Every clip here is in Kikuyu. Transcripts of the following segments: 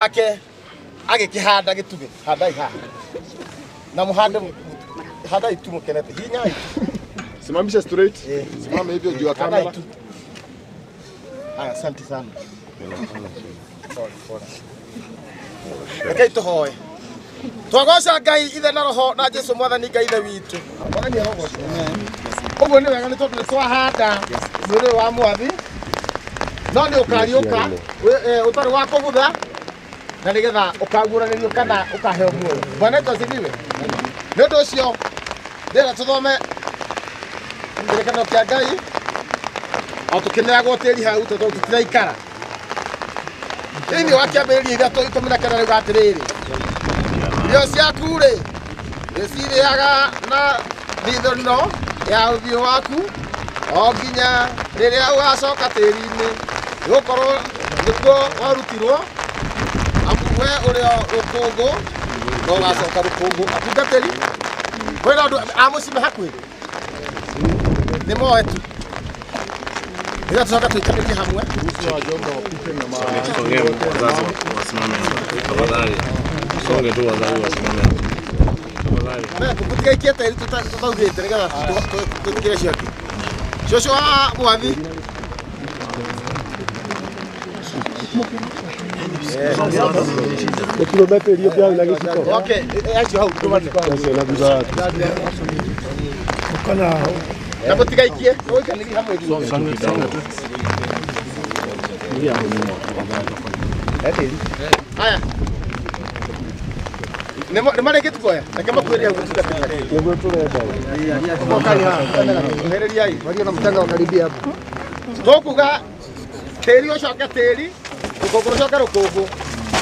Ake agĩkĩhanda gĩtugĩ handai haha na mũhande handai tu mũkenete hinyai. Simamisha straight. Simama hivyo juu ya kamera. Haya, asante sana. Rekei tũhoe. Twagoca Ngai ithe na roho na Jesu mwathani Ngai ithe witũ. Mwathani arogocwo. Ũguo nĩ wega nĩ tondũ nĩ twahanda mwĩrĩ wa mwathi no nĩ ũkariũka ũtarĩ wa kũbutha na nĩgetha ũkaguũranĩrio kana ũkaheo muoyo. Bwana Yesu asifiwe. Nĩ ũndũ ũcio ndĩrenda tũthome kĩrĩkanĩro kĩa Ngai o tũkĩneagwo tĩri hau tondũ tũtiraikara. Thĩinĩ wa kĩambĩrĩria 3:19 rĩuga atĩrĩrĩ, irio ciaku rĩ nĩcirĩaga na thithũno ya ũthiũ waku o nginya rĩrĩa ũgacoka tĩri-inĩ, nĩgũkorwo nĩkuo warutirwo, amu we ũrĩ o rũkũngũ no ũgacoka rũkũngũ. Atungatĩri kwĩna andũ a mũciĩ me hakuhĩ nĩ moe tu nĩgetha tũcoke tũikanĩrie hamwe. Songea wazazi wasimame tafadhali. Songe tu wazazi wasimame tafadhali. Mũtigaikie tĩri tũtaugĩte nĩgetha tũtigĩre ciake. Cũcũ wa mwathi Okay, acio hau ndũmane. Na mũtigaikie tũikanĩrie hamwe. Haya. Nĩ marĩkĩtie kuoya? Reke makuĩre hau mũtungatĩri. Nĩguo tũrenda. Ohereriai. Walio na mchanga wakaribia hapo. Tũkuga tĩri ũcoke tĩri, rũkũngũ rũcoke rũkũngũ.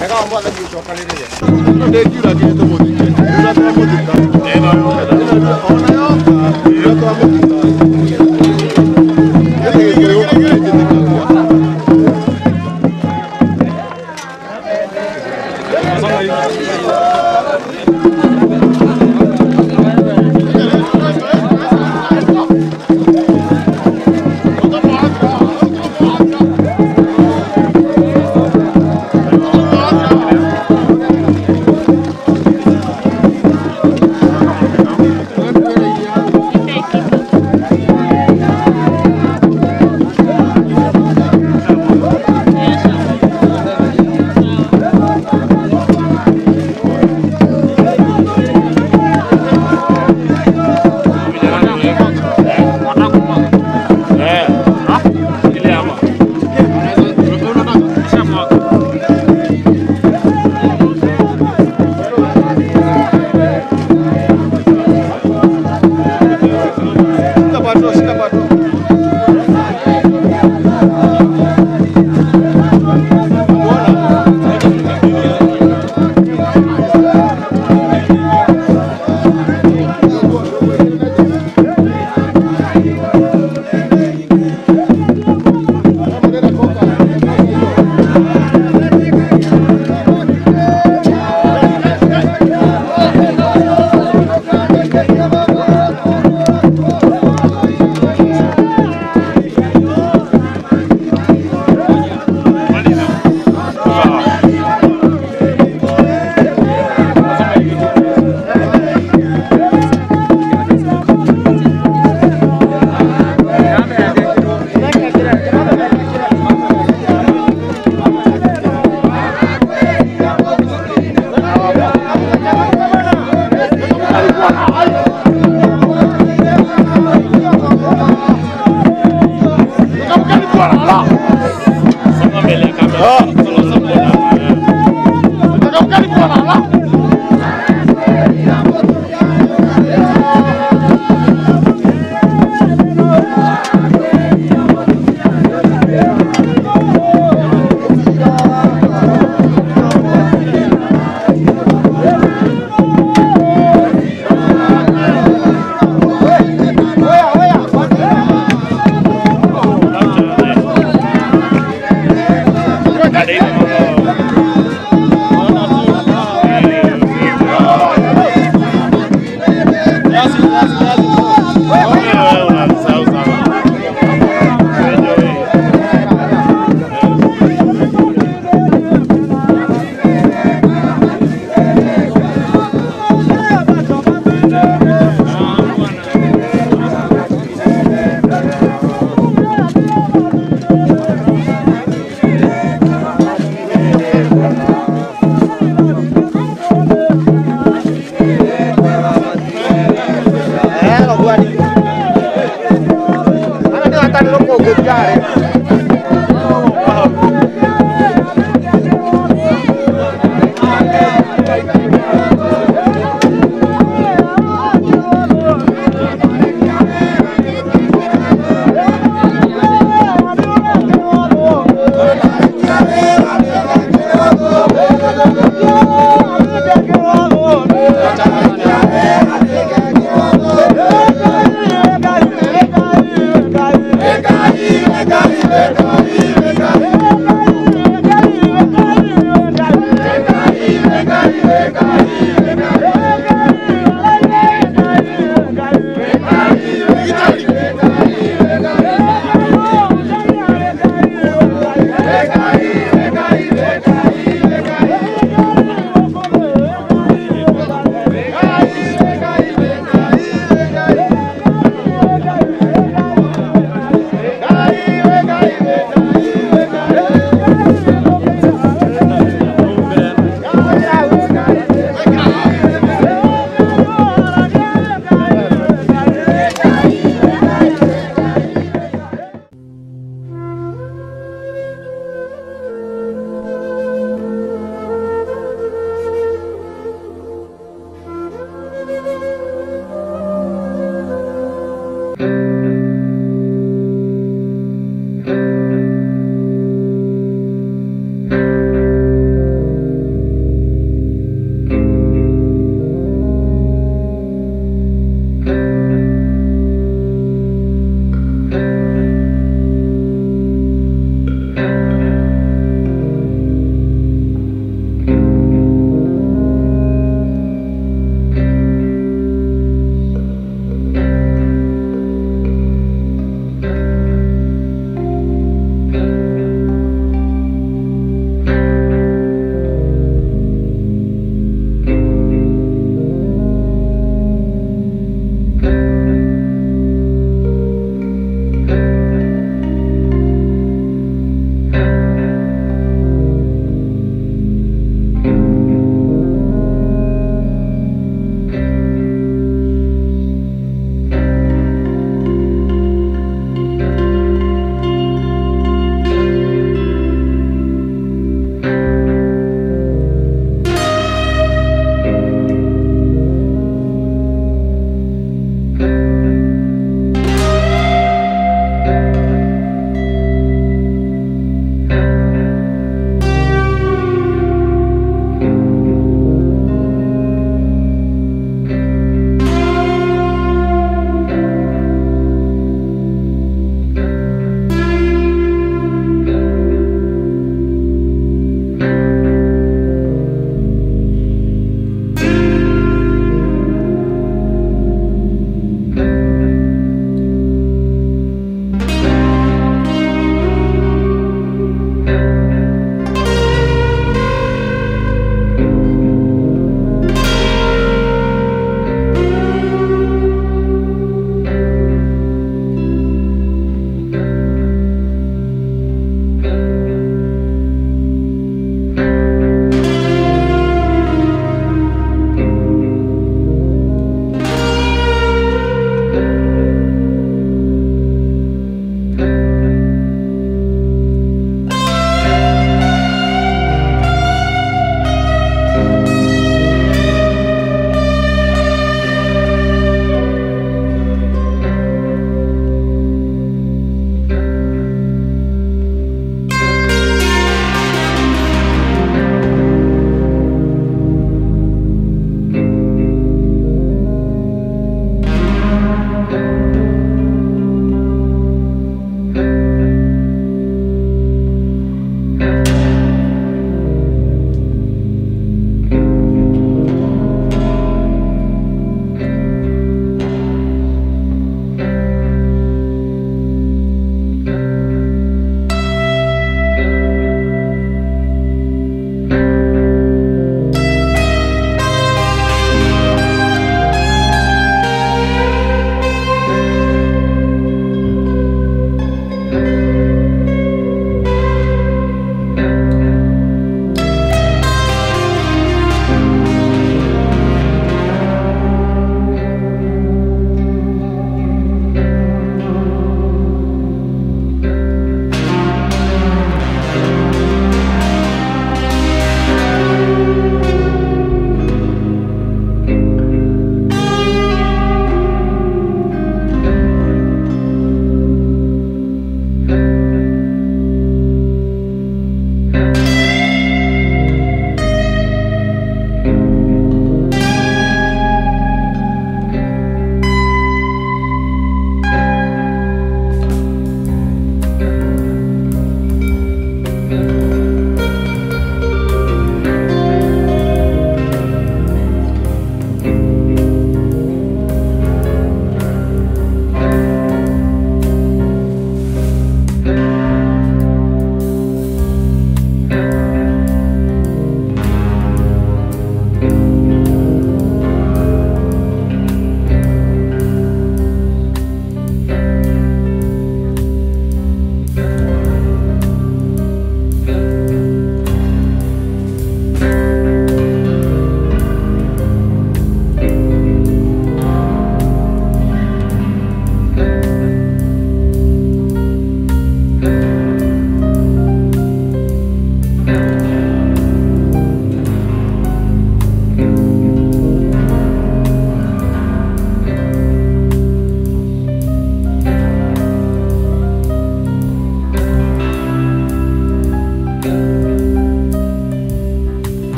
Wega wa mwathani ũcokanĩrĩre. Ndĩngiura nginya tũmũthike. Rĩrĩa twamũthika. Ona yoka. Rĩrĩa twamũthika.